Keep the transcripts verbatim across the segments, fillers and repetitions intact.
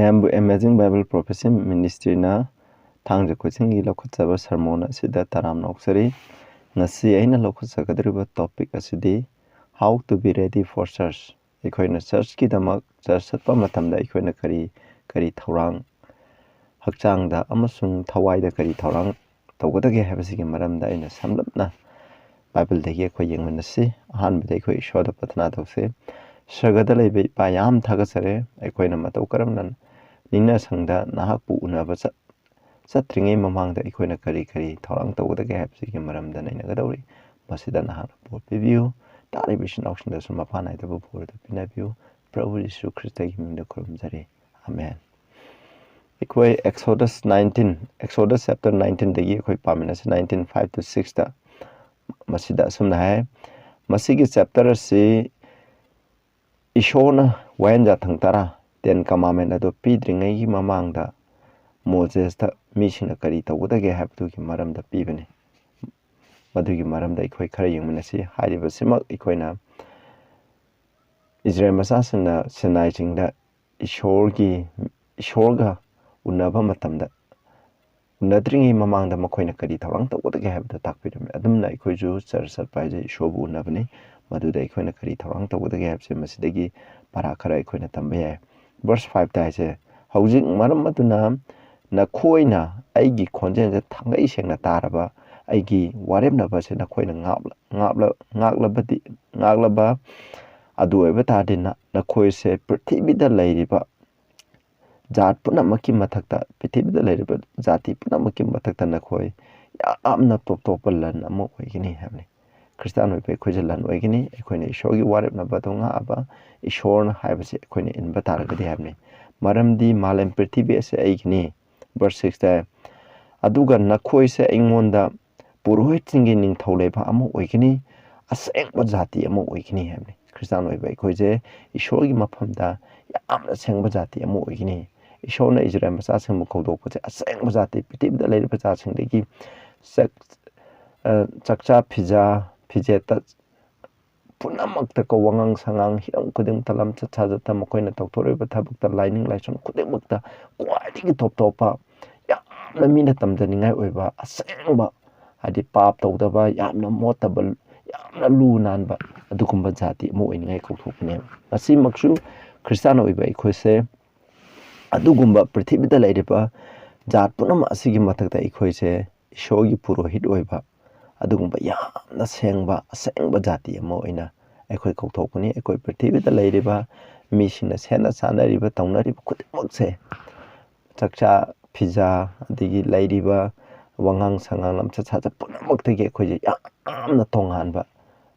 ꯃꯌꯥꯝꯕꯨ Amazing Bible Prophecy Ministryꯅ ꯊꯥꯡꯖ ꯈꯨꯗꯤꯡꯒꯤ ꯂꯧꯈꯠꯆꯕ ꯁꯔꯃꯣꯟ ꯑꯁꯤꯗ ꯇꯔꯥꯝꯅ ꯑꯣꯛꯆꯔꯤ꯫ ꯉꯁꯤ ꯑꯩꯅ ꯂꯧꯈꯠꯆꯒꯗꯧꯔꯤꯕ topic ꯑꯁꯤꯗꯤ How to be ready for church꯫ ꯑꯩꯈꯣꯏꯅ churchꯀꯤꯗꯃꯛ, church ꯆꯠꯄ ꯃꯇꯝꯗ ꯑꯩꯈꯣꯏꯅ ꯀꯔꯤ ꯀꯔꯤ ꯊꯧꯔꯥꯡ, ꯍꯛꯆꯥꯡꯗ ꯑꯃꯁꯨꯡ ꯊꯋꯥꯏꯗ ꯀꯔꯤ ꯊꯧꯔꯥꯡ ꯇꯧꯒꯗꯒꯦ ꯍꯥꯏꯕꯁꯤꯒꯤ ꯃꯔꯝꯗ ꯑꯩꯅ ꯁꯝꯂꯞꯅ Bibleꯗꯒꯤ ꯑꯩꯈꯣꯏ ꯌꯦꯡꯃꯤꯟꯅꯁꯤ꯫ ꯑꯍꯥꯟꯕꯗ ꯑꯩꯈꯣꯏ ꯏꯁꯣꯔꯗ ꯄ꯭ꯔꯊꯅꯥ ꯇꯧꯁꯤ꯫ ꯁꯔꯒꯗ ꯂꯩꯕ ꯏꯄꯥ, ꯌꯥꯝ ꯊꯥꯒꯠꯆꯔꯦ, ꯑꯩꯈꯣꯏꯅ ꯃꯇꯧ ꯀꯔꯝꯅ ꯅꯤꯡꯅꯁꯪꯗ ꯅꯍꯥꯛꯄꯨ ꯎꯅꯕ ꯆꯠ-, ꯆꯠꯇ꯭ꯔꯤꯉꯩ ꯃꯃꯥꯡꯗ ꯑꯩꯈꯣꯏꯅ ꯀꯔꯤ ꯀꯔꯤ ꯊꯧꯔꯥꯡ ꯇꯧꯒꯗꯒꯦ ꯍꯥꯏꯕꯁꯤꯒꯤ ꯃꯔꯝꯗ ꯅꯩꯅꯒꯗꯧꯔꯤ꯫ ꯃꯁꯤꯗ ꯅꯍꯥꯛꯅ ꯕꯣꯔ ꯄꯤꯕꯤꯌꯨ꯫ ꯇꯥꯔꯤꯕ ꯏꯆꯤꯟ ꯏꯅꯥꯎꯁꯤꯡꯗꯁꯨ ꯃꯄꯥ ꯅꯥꯏꯗꯕ ꯕꯣꯔ ꯑꯗꯨ ꯄꯤꯅꯕꯤꯌꯨ꯫ ꯄ꯭ꯔꯚꯨ ꯌꯤꯁꯨ ꯈ꯭ꯔꯤꯁꯇꯒꯤ ꯃꯤꯡꯗ ꯈꯨꯔꯨꯝꯖꯔꯤ꯫ ꯑꯃꯦꯟ꯫ ꯑꯩꯈꯣꯏ Exodus nineteen, Exodus chapter nineteenꯗꯒꯤ ꯑꯩꯈꯣꯏ ꯄꯥꯃꯤꯟꯅꯁꯤ, nineteen five to sixꯇ꯫ ꯃꯁꯤꯗ ꯑꯁꯨꯝꯅ ꯍꯥꯏ, ꯃꯁꯤꯒꯤ chapter ꯑꯁꯤ ꯏꯁꯣꯔꯅ ꯋꯥꯍꯦꯟꯖꯥꯊꯪ ꯇꯔꯥ, Ten Commandment ꯑꯗꯨ ꯄꯤꯗ꯭ꯔꯤꯉꯩꯒꯤ ꯃꯃꯥꯡꯗ ꯃꯣꯖꯦꯁꯇ ꯃꯤꯁꯤꯡꯅ ꯀꯔꯤ ꯇꯧꯒꯗꯒꯦ ꯍꯥꯏꯕꯗꯨꯒꯤ ꯃꯔꯝꯗ ꯄꯤꯕꯅꯤ꯫ ꯃꯗꯨꯒꯤ ꯃꯔꯝꯗ ꯑꯩꯈꯣꯏ ꯈꯔ ꯌꯦꯡꯃꯤꯟꯅꯁꯤ꯫ ꯍꯥꯏꯔꯤꯕꯁꯤꯃꯛ ꯑꯩꯈꯣꯏꯅ ꯏꯖꯔꯦꯜ ꯃꯆꯥꯁꯤꯡꯅ ꯁꯤꯅꯥꯏ ꯆꯤꯡꯗ ꯏꯁꯣꯔꯒꯤ, ꯏꯁꯣꯔꯒ ꯎꯅꯕ ꯃꯇꯝꯗ, ꯎꯅꯗ꯭ꯔꯤꯉꯩ ꯃꯃꯥꯡꯗ ꯃꯈꯣꯏꯅ ꯀꯔꯤ ꯊꯧꯔꯥꯡ ꯇꯧꯒꯗꯒꯦ ꯍꯥꯏꯕꯗꯨ ꯇꯥꯛꯄꯤꯔꯝꯃꯤ꯫ ꯑꯗꯨꯝꯅ ꯑꯩꯈꯣꯏꯁꯨ church ꯆꯠꯄ ꯍꯥꯏꯁꯦ ꯏꯁꯣꯔꯕꯨ ꯎꯅꯕꯅꯤ꯫ ꯃꯗꯨꯗ ꯑꯩꯈꯣꯏꯅ ꯀꯔꯤ ꯊꯧꯔꯥꯡ ꯇꯧꯒꯗꯒꯦ ꯍꯥꯏꯕꯁꯦ ꯃꯁꯤꯗꯒꯤ ꯄꯔꯥ ꯈꯔ ꯑꯩꯈꯣꯏꯅ ꯇꯝꯕ ꯌꯥꯏ꯫ Verse fiveꯇ ꯍꯥꯏꯁꯦ, "ꯍꯧꯖꯤꯛ ꯃꯔꯝ ꯑꯗꯨꯅ ꯅꯈꯣꯏꯅ ꯑꯩꯒꯤ ꯈꯣꯟꯖꯦꯜꯁꯦ ꯊꯥꯡꯒꯩ ꯁꯦꯡꯅ ꯇꯥꯔꯕ, ꯑꯩꯒꯤ ꯋꯥꯔꯦꯞꯅꯕꯁꯦ ꯅꯈꯣꯏꯅ ꯉꯥꯛꯂ-, ꯉꯥꯛꯂ-, ꯉꯥꯛꯂꯕꯗꯤ, ꯉꯥꯛꯂꯕ ꯑꯗꯨ ꯑꯣꯏꯕ ꯇꯥꯔꯗꯤ ꯅ-, ꯅꯈꯣꯏꯁꯦ ꯄ꯭ꯔꯤꯊꯤꯕꯤꯗ ꯂꯩꯔꯤꯕ ꯖꯥꯠ ꯄꯨꯝꯅꯃꯛꯀꯤ ꯃꯊꯛꯇ, ꯄ꯭ꯔꯤꯊꯤꯕꯤꯗ ꯂꯩꯔꯤꯕ ꯖꯥꯇꯤ ꯄꯨꯝꯅꯃꯛꯀꯤ ꯃꯊꯛꯇ ꯅꯈꯣꯏ ꯌꯥꯝꯅ ꯇꯣꯞ ꯇꯣꯞꯄ ꯂꯟ ꯑꯃ ꯑꯣꯏꯒꯅꯤ" ꯍꯥꯏꯕꯅꯤ꯫ ꯈ꯭ꯔꯤꯁꯇꯥꯟ ꯑꯣꯏꯕ ꯑꯩꯈꯣꯏꯁꯦ ꯂꯟ ꯑꯣꯏꯒꯅꯤ꯫ ꯑꯩꯈꯣꯏꯅ ꯏꯁꯣꯔꯒꯤ ꯋꯥꯔꯦꯞꯅꯕ ꯑꯗꯨ ꯉꯥꯛꯑꯕ, ꯏꯁꯣꯔꯅ ꯍꯥꯏꯕꯁꯤ ꯑꯩꯈꯣꯏꯅ ꯏꯟꯕ ꯇꯥꯔꯒꯗꯤ ꯍꯥꯏꯕꯅꯤ꯫ ꯃꯔꯝꯗꯤ ꯃꯥꯂꯦꯝ ꯄ꯭ꯔꯤꯊꯤꯕꯤ ꯑꯁꯤ ꯑꯩꯒꯤꯅꯤ꯫ Verse sixꯇ, "ꯑꯗꯨꯒ ꯅꯈꯣꯏꯁꯦ ꯑꯩꯉꯣꯟꯗ ꯄꯨꯔꯣꯍꯤꯠꯁꯤꯡꯒꯤ ꯅꯤꯡꯊꯧ ꯂꯩꯕꯥꯛ ꯑꯃ ꯑꯣꯏꯒꯅꯤ, ꯑꯁꯦꯡꯕ ꯖꯥꯇꯤ ꯑꯃ ꯑꯣꯏꯒꯅꯤ" ꯍꯥꯏꯕꯅꯤ꯫ ꯈ꯭ꯔꯤꯁꯇꯥꯟ ꯑꯣꯏꯕ ꯑꯩꯈꯣꯏꯁꯦ ꯏꯁꯣꯔꯒꯤ ꯃꯐꯝꯗ ꯌꯥꯝꯅ ꯑꯁꯦꯡꯕ ꯖꯥꯇꯤ ꯑꯃ ꯑꯣꯏꯒꯅꯤ꯫ ꯏꯁꯣꯔꯅ ꯏꯖꯔꯦꯜ ꯃꯆꯥꯁꯤꯡꯕꯨ ꯀꯧꯗꯣꯛꯄꯁꯦ ꯑꯁꯦꯡꯕ ꯖꯥꯇꯤ, ꯄ꯭ꯔꯤꯊꯤꯕꯤꯗ ꯂꯩꯔꯤꯕ ꯖꯥꯠꯁꯤꯡꯗꯒꯤ ꯆꯥꯛ-, ꯑ, ꯆꯥꯛꯆꯥ ꯐꯤꯖꯥ, ꯐꯤꯖꯦꯠꯇ ꯄꯨꯝꯅꯃꯛꯇ ꯀꯣ, ꯋꯥꯉꯥꯡ ꯁꯉꯥꯡ, ꯍꯤꯔꯝ ꯈꯨꯗꯤꯡꯃꯛꯇ, ꯂꯝꯆꯠ ꯁꯥꯖꯠꯇ, ꯃꯈꯣꯏꯅ ꯇꯧꯊꯣꯔꯛꯏꯕ ꯊꯕꯛꯇ, ꯂꯥꯏꯅꯤꯡ ꯂꯥꯏꯁꯣꯟ ꯈꯨꯗꯤꯡꯃꯛꯇ ꯈ꯭ꯋꯥꯏꯗꯒꯤ ꯇꯣꯞ ꯇꯣꯞꯄ, ꯌꯥꯝꯅ ꯃꯤꯅ ꯇꯝꯖꯅꯤꯡꯉꯥꯏ ꯑꯣꯏꯕ ꯑꯁꯦꯡꯕ, ꯍꯥꯏꯗꯤ ꯄꯥꯞ ꯇꯧꯗꯕ, ꯌꯥꯝꯅ ꯃꯣꯠꯇꯕ, ꯌꯥꯝꯅ ꯂꯨ ꯅꯥꯟꯕ ꯑꯗꯨꯒꯨꯝꯕ ꯖꯥꯇꯤ ꯑꯃ ꯑꯣꯏꯅꯤꯡꯉꯥꯏ ꯀꯧꯊꯣꯛꯄꯅꯦꯕ꯫ ꯃꯁꯤꯃꯛꯁꯨ ꯈ꯭ꯔꯤꯁꯇꯥꯟ ꯑꯣꯏꯕ ꯑꯩꯈꯣꯏꯁꯦ ꯑꯗꯨꯒꯨꯝꯕ ꯄ꯭ꯔꯤꯊꯤꯕꯤꯗ ꯂꯩꯔꯤꯕ ꯖꯥꯠ ꯄꯨꯝꯅꯃꯛ ꯑꯁꯤꯒꯤ ꯃꯊꯛꯇ ꯑꯩꯈꯣꯏꯁꯦ ꯏꯁꯣꯔꯒꯤ ꯄꯨꯔꯣꯍꯤꯠ ꯑꯣꯏꯕ ꯑꯗꯨꯒꯨꯝꯕ ꯌꯥꯝꯅ ꯁꯦꯡꯕ, ꯑꯁꯦꯡꯕ ꯖꯥꯇꯤ ꯑꯃ ꯑꯣꯏꯅ ꯑꯩꯈꯣꯏ ꯀꯧꯊꯣꯛꯄꯅꯤ꯫ ꯑꯩꯈꯣꯏ ꯄ꯭ꯔꯤꯊꯤꯕꯤꯗ ꯂꯩꯔꯤꯕ ꯃꯤꯁꯤꯡꯅ ꯁꯦꯠꯅ ꯆꯥꯅꯔꯤꯕ, ꯇꯧꯅꯔꯤꯕ ꯈꯨꯗꯤꯡꯃꯛꯁꯦ, ꯆꯥꯛꯆꯥ ꯐꯤꯖꯥ, ꯑꯗꯒꯤ ꯂꯩꯔꯤꯕ ꯋꯥꯉꯥꯡ ꯁꯉꯥꯡ, ꯂꯝꯆꯠ ꯁꯥꯖꯠ ꯄꯨꯝꯅꯃꯛꯇꯒꯤ ꯑꯩꯈꯣꯏꯁꯦ ꯌꯥꯝꯅ ꯇꯣꯉꯥꯟꯕ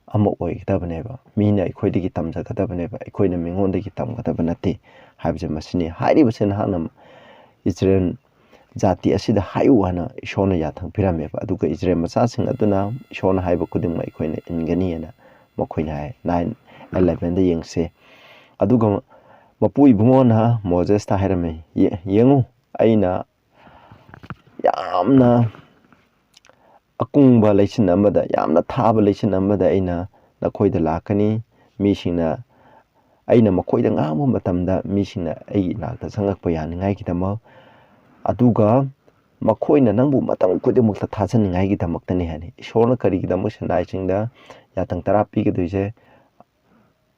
ꯑꯃ ꯑꯣꯏꯒꯗꯕꯅꯦꯕ꯫ ꯃꯤꯅ ꯑꯩꯈꯣꯏꯗꯒꯤ ꯇꯝꯖꯒꯗꯕꯅꯦꯕ, ꯑꯩꯈꯣꯏꯅ ꯃꯤꯉꯣꯟꯗꯒꯤ ꯇꯝꯒꯗꯕ ꯅꯠꯇꯦ ꯍꯥꯏꯕꯁꯦ ꯃꯁꯤꯅꯤ꯫ ꯍꯥꯏꯔꯤꯕꯁꯦ ꯅꯍꯥꯛꯅ ꯏꯖꯔꯦꯜ ꯖꯥꯇꯤ ꯑꯁꯤꯗ ꯍꯥꯏꯌꯨ ꯍꯥꯏꯅ ꯏꯁꯣꯔꯅ ꯌꯥꯊꯪ ꯄꯤꯔꯝꯃꯦꯕ꯫ ꯑꯗꯨꯒ ꯏꯖꯔꯦꯜ ꯃꯆꯥꯁꯤꯡ ꯑꯗꯨꯅ ꯏꯁꯣꯔꯅ ꯍꯥꯏꯕ ꯈꯨꯗꯤꯡꯃꯛ ꯑꯩꯈꯣꯏꯅ ꯏꯟꯒꯅꯤ ꯍꯥꯏꯅ ꯃꯈꯣꯏꯅ ꯍꯥꯏ꯫ ꯅꯥꯏꯟ ꯑꯦꯂꯦꯚꯦꯟꯗ ꯌꯦꯡꯁꯦ꯫ ꯑꯗꯨꯒ ꯃꯄꯨ ꯏꯕꯨꯡꯉꯣꯅ ꯃꯣꯖꯦꯁꯇ ꯍꯥꯏꯔꯝꯃꯤ, "ꯌꯦ-, ꯌꯦꯡꯉꯨ, ꯑꯩꯅ ꯌꯥꯝꯅ ꯑꯀꯨꯡꯕ ꯂꯩꯆꯤꯟ ꯑꯃꯗ, ꯌꯥꯝꯅ ꯊꯥꯕ ꯂꯩꯆꯤꯟ ꯑꯃꯗ ꯑꯩꯅ ꯅꯈꯣꯏꯗ ꯂꯥꯛꯀꯅꯤ꯫ ꯃꯤꯁꯤꯡꯅ, ꯑꯩꯅ ꯃꯈꯣꯏꯗ ꯉꯥꯡꯕ ꯃꯇꯝꯗ ꯃꯤꯁꯤꯡꯅ ꯑꯩꯒꯤ ꯏꯅꯥꯛꯇ ꯆꯪꯂꯛꯄ ꯌꯥꯅꯤꯡꯉꯥꯏꯒꯤꯗꯃꯛ, ꯑꯗꯨꯒ ꯃꯈꯣꯏꯅ ꯅꯪꯕꯨ ꯃꯇꯝ ꯈꯨꯗꯤꯡꯃꯛꯇ ꯊꯥꯖꯅꯤꯡꯉꯥꯏꯒꯤꯗꯃꯛꯇꯅꯤ" ꯍꯥꯏꯅꯤ꯫ ꯏꯁꯣꯔꯅ ꯀꯔꯤꯒꯤꯗꯃꯛ ꯁꯤꯅꯥꯏ ꯆꯤꯡꯗ ꯌꯥꯊꯪ ꯇꯔꯥ ꯄꯤꯒꯗꯣꯏꯁꯦ?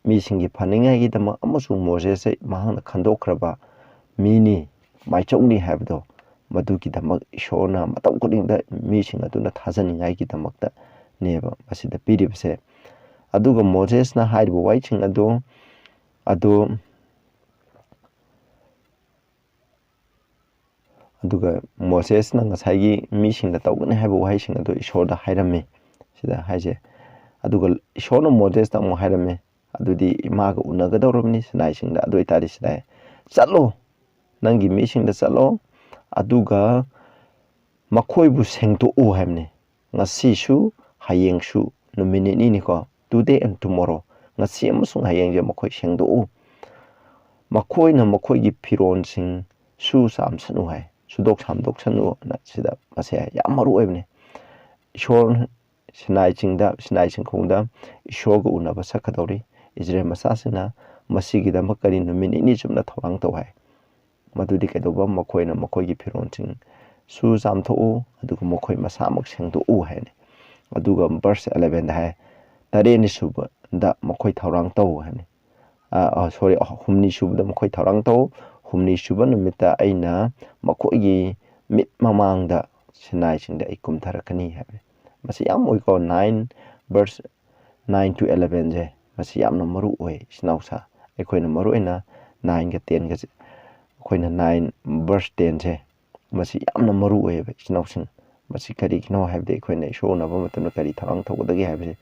ꯃꯤꯁꯤꯡꯒꯤ ꯐꯅꯤꯡꯉꯥꯏꯒꯤꯗꯃꯛ, ꯑꯃꯁꯨꯡ ꯃꯣꯖꯦꯁꯁꯦ ꯃꯍꯥꯛꯅ ꯈꯟꯗꯣꯛꯈ꯭ꯔꯕ ꯃꯤꯅꯤ, ꯃꯥꯏꯆꯧꯅꯤ ꯍꯥꯏꯕꯗꯣ, ꯃꯗꯨꯒꯤꯗꯃꯛ ꯏꯁꯣꯔꯅ ꯃꯇꯝ ꯈꯨꯗꯤꯡꯗ ꯃꯤꯁꯤꯡ ꯑꯗꯨꯅ ꯊꯥꯖꯅꯤꯡꯉꯥꯏꯒꯤꯗꯃꯛꯇꯅꯦꯕ ꯃꯁꯤꯗ ꯄꯤꯔꯤꯕꯁꯦ꯫ ꯑꯗꯨꯒ ꯃꯣꯖꯦꯁꯅ ꯍꯥꯏꯔꯤꯕ ꯋꯥꯍꯩꯁꯤꯡ ꯑꯗꯨ, ꯑꯗꯨ ꯑꯗꯨꯒ ꯃꯣꯁꯦꯁꯅ ꯉꯁꯥꯏꯒꯤ ꯃꯤꯁꯤꯡꯅ ꯇꯧꯒꯅꯤ ꯍꯥꯏꯕ ꯋꯥꯍꯩꯁꯤꯡ ꯑꯗꯨ ꯏꯁꯣꯔꯗ ꯍꯥꯏꯔꯝꯃꯤ, ꯁꯤꯗ ꯍꯥꯏꯁꯦ꯫ ꯑꯗꯨꯒ ꯏꯁꯣꯔꯅ ꯃꯣꯁꯦꯁꯇ ꯑꯃꯨꯛ ꯍꯥꯏꯔꯝꯃꯤ, "ꯑꯗꯨꯗꯤ ꯏꯃꯥꯒ ꯎꯅꯒꯗꯧꯔꯕꯅꯤ ꯁꯤꯅꯥꯏꯁꯤꯡꯗ, ꯑꯗꯨ ꯑꯣꯏꯇꯥꯔꯗꯤ ꯁꯤꯅꯥꯏ, ꯆꯠꯂꯣ, ꯅꯪꯒꯤ ꯃꯤꯁꯤꯡꯗ ꯆꯠꯂꯣ, ꯑꯗꯨꯒ ꯃꯈꯣꯏꯕꯨ ꯁꯦꯡꯗꯣꯛꯎ" ꯍꯥꯏꯕꯅꯤ꯫ ꯉꯁꯤꯁꯨ, ꯍꯌꯦꯡꯁꯨ, ꯅꯨꯃꯤꯠ ꯅꯤꯅꯤꯅꯤꯀꯣ, today and tomorrow, ꯉꯁꯤ ꯑꯃꯁꯨꯡ ꯍꯌꯦꯡꯁꯦ ꯃꯈꯣꯏ ꯁꯦꯡꯗꯣꯛꯎ꯫ ꯃꯈꯣꯏꯅ ꯃꯈꯣꯏꯒꯤ ꯐꯤꯔꯣꯟꯁꯤꯡ ꯁꯨ ꯆꯥꯝꯁꯅꯨ ꯍꯥꯏ, ꯁꯨꯗꯣꯛ ꯁꯥꯝꯗꯣꯛꯁꯅꯨꯅ ꯁꯤꯗ ꯃꯁꯤ ꯍꯥꯏ꯫ ꯌꯥꯝ ꯃꯔꯨ ꯑꯣꯏꯕꯅꯤ꯫ ꯏꯁꯣꯔ, ꯁꯤꯅꯥꯏ ꯆꯤꯡꯗ, ꯁꯤꯅꯥꯏ ꯆꯤꯡꯈꯣꯡꯗ ꯏꯁꯣꯔꯒ ꯎꯅꯕ ꯆꯠꯀꯗꯧꯔꯤ꯫ ꯏꯖꯔꯦꯜ ꯃꯆꯥꯁꯤꯡꯅ ꯃꯁꯤꯒꯤꯗꯃꯛ ꯀꯔꯤ ꯅꯨꯃꯤꯠ ꯅꯤꯅꯤ ꯆꯨꯞꯅ ꯊꯧꯔꯥꯡ ꯇꯧ ꯍꯥꯏ? ꯃꯗꯨꯗꯤ ꯀꯩꯗꯧꯕ? ꯃꯈꯣꯏꯅ ꯃꯈꯣꯏꯒꯤ ꯐꯤꯔꯣꯜꯁꯤꯡꯁꯨ ꯆꯥꯝꯊꯣꯛꯎ, ꯑꯗꯨꯒ ꯃꯈꯣꯏ ꯃꯁꯥꯃꯛ ꯁꯦꯡꯗꯣꯛꯎ ꯍꯥꯏꯅꯤ꯫ ꯑꯗꯨꯒ verse elevenꯗ ꯍꯥꯏ, "ꯇꯔꯦꯠꯅꯤ ꯁꯨꯕꯗ ꯃꯈꯣꯏ ꯊꯧꯔꯥꯡ ꯇꯧ" ꯍꯥꯏꯅꯤ꯫ ꯑ, ꯑ, sorry, ꯍꯨꯝꯅꯤ ꯁꯨꯕꯗ ꯃꯈꯣꯏ ꯊꯧꯔꯥꯡ ꯇꯧ꯫ ꯍꯨꯝꯅꯤ ꯁꯨꯕ ꯅꯨꯃꯤꯠꯇ ꯑꯩꯅ ꯃꯈꯣꯏꯒꯤ ꯃꯤꯠ ꯃꯃꯥꯡꯗ ꯁꯤꯅꯥꯏꯁꯤꯡꯗ ꯑꯩ ꯀꯨꯝꯊꯔꯛꯀꯅꯤ ꯍꯥꯏꯕꯅꯤ꯫ ꯃꯁꯤ ꯌꯥꯝ ꯑꯣꯏꯀꯣ, nine verse nine to elevenꯁꯦ꯫ ꯃꯁꯤ ꯌꯥꯝꯅ ꯃꯔꯨ ꯑꯣꯏ, ꯏꯆꯤꯟ ꯏꯅꯥꯎꯁꯥ꯫ ꯑꯩꯈꯣꯏꯅ ꯃꯔꯨ ꯑꯣꯏꯅ nineꯒ tenꯒꯁꯦ, ꯑꯩꯈꯣꯏꯅ nine verse tenꯁꯦ, ꯃꯁꯤ ꯌꯥꯝꯅ ꯃꯔꯨ ꯑꯣꯏꯌꯦꯕ, ꯏꯆꯤꯟ ꯏꯅꯥꯎꯁꯤꯡ꯫ ꯃꯁꯤ ꯀꯔꯤꯒꯤꯅꯣ ꯍꯥꯏꯕꯗꯤ ꯑꯩꯈꯣꯏꯅ ꯏꯁꯣꯔ ꯎꯅꯕ ꯃꯇꯝꯗ ꯀꯔꯤ ꯊꯧꯔꯥꯡ ꯇꯧꯒꯗꯒꯦ ꯍꯥꯏꯕꯁꯦ꯫